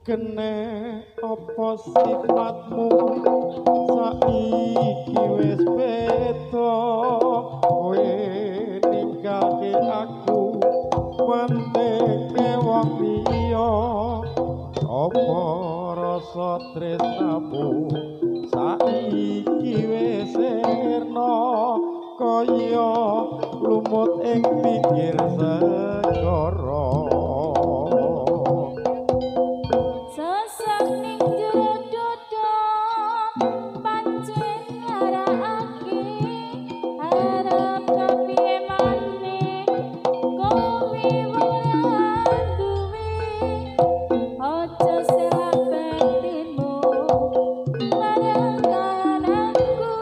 Kene apa sifatmu saiki wis beda, kowe ninggalke aku menteke wong liya. Apa rasa tresnamu saiki wis sirna kaya lumut ing pinggir segara. Sesek ning jero dada pancen nglarakake, arep kapiye maneh kowe ora duwe. Aja selak batinmu marang kananku,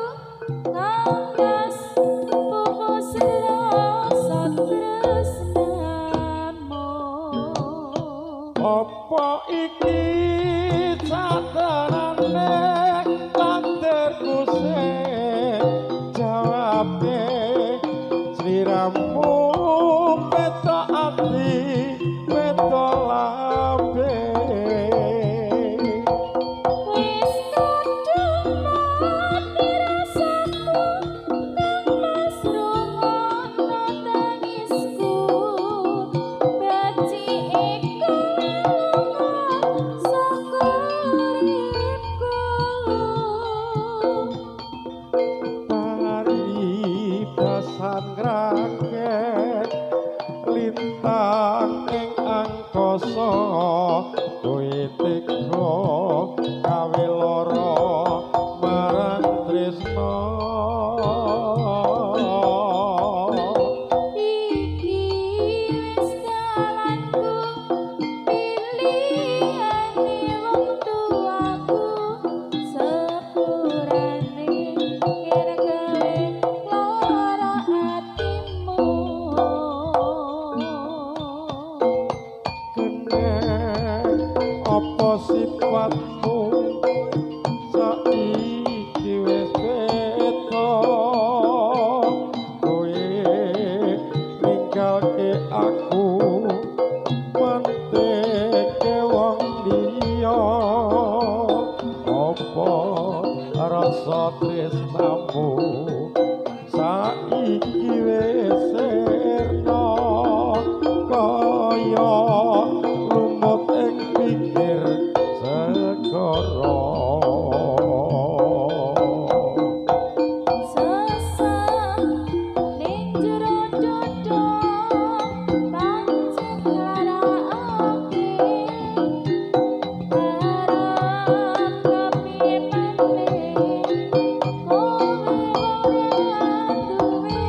kangmas pupus rasa tresnamu. Apa iki catenane takdirku sing jawabe, sliramu beda ati beda lambe. Wis kadung mati rasaku, kang mas rungokno tangisku. Becike kowe lunga saka uripku. Paribasan ngrangkep lintang ing angkasa, kowe tega gawe lara marang tresna. Iki wis dalanku, pilihane wong tuaku. Sepurane yen gawe lara atimu. Kene apa sifatmu saiki wis beda, kowe ninggalke aku menteke wong liya. Apa rasa tresnamu saiki wis sirna kaya lumut ing pinggir segara. Sesek ning jero dada pancen nglarakake, arep kepiye maneh kowe ora duwe.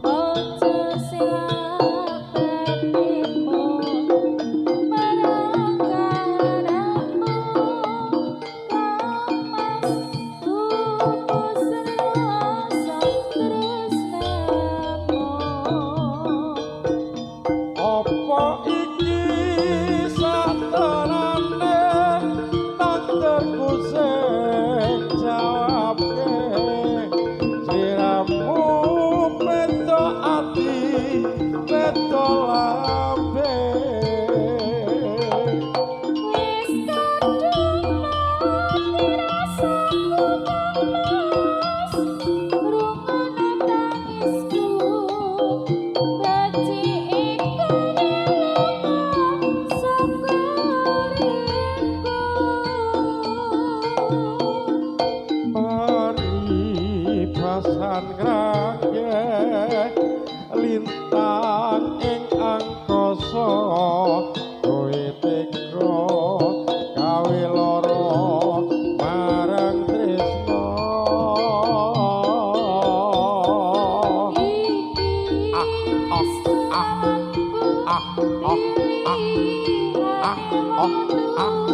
Aja selak batinmu marang kananmu, kang mas pupus rasa tresnamu. Apa iki satenane takdirku sing jawabke, sliramu beda ati beda lambe. Wis kadung mati rasaku, kang mas rungokno tangisku. Becike kowe lunga saka uripku. Paribasan ngrangkep lintang ing angkasa, kowe tega gawe lara marang tresna. Iki wis dalanku, pilihane wong tuaku.